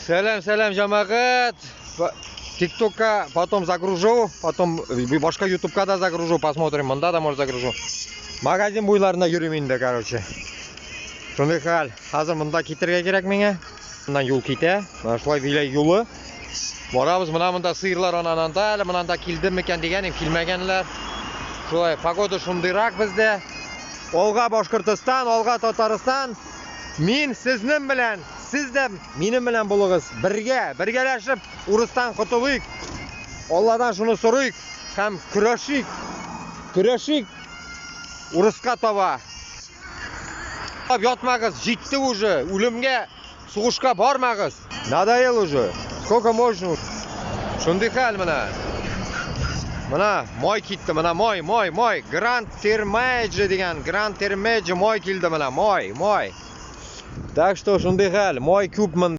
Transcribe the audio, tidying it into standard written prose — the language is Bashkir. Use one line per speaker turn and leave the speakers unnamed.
Сәләм, сәләм, йәмәғәт. ТикТокка потом загружу, потом башҡа Ютубка да загружу, посмотрим, бында да, может, загружу. Магазин буйларында йөрөйөм инде, короче. Шундай хәл. Хәҙер бында китергә кәрәк миңә. Бынан юл китә. Мына шулай Виләй юлы. Барабыҙ, мына бында һыйырҙар ананда әле, мынанда килде микән тигән, килмәгәнләр. Шулай, погода шундыйраҡ беҙҙә. Алға Башҡортостан, алға Татарстан. Мин һеҙҙең менән, һеҙ ҙә минең менән булығыҙ. Бергә, бергәләшеп урыҫтан ҡотолайыҡ. Алланан шуны һорайыҡ һәм көрәшик. Көрәшик урыҫҡа таба. Ятмағыҙ, етте уже. Үлемгә, һуғышҡа бармағыҙ. Надоел уже. Сколько можно? Шундай хәл мына. Мына май китте, мына май, май, май. Гранд Термеджи тигән, Гранд Термеджи май килде мына, май, май. Так что шундай хәл, май күп.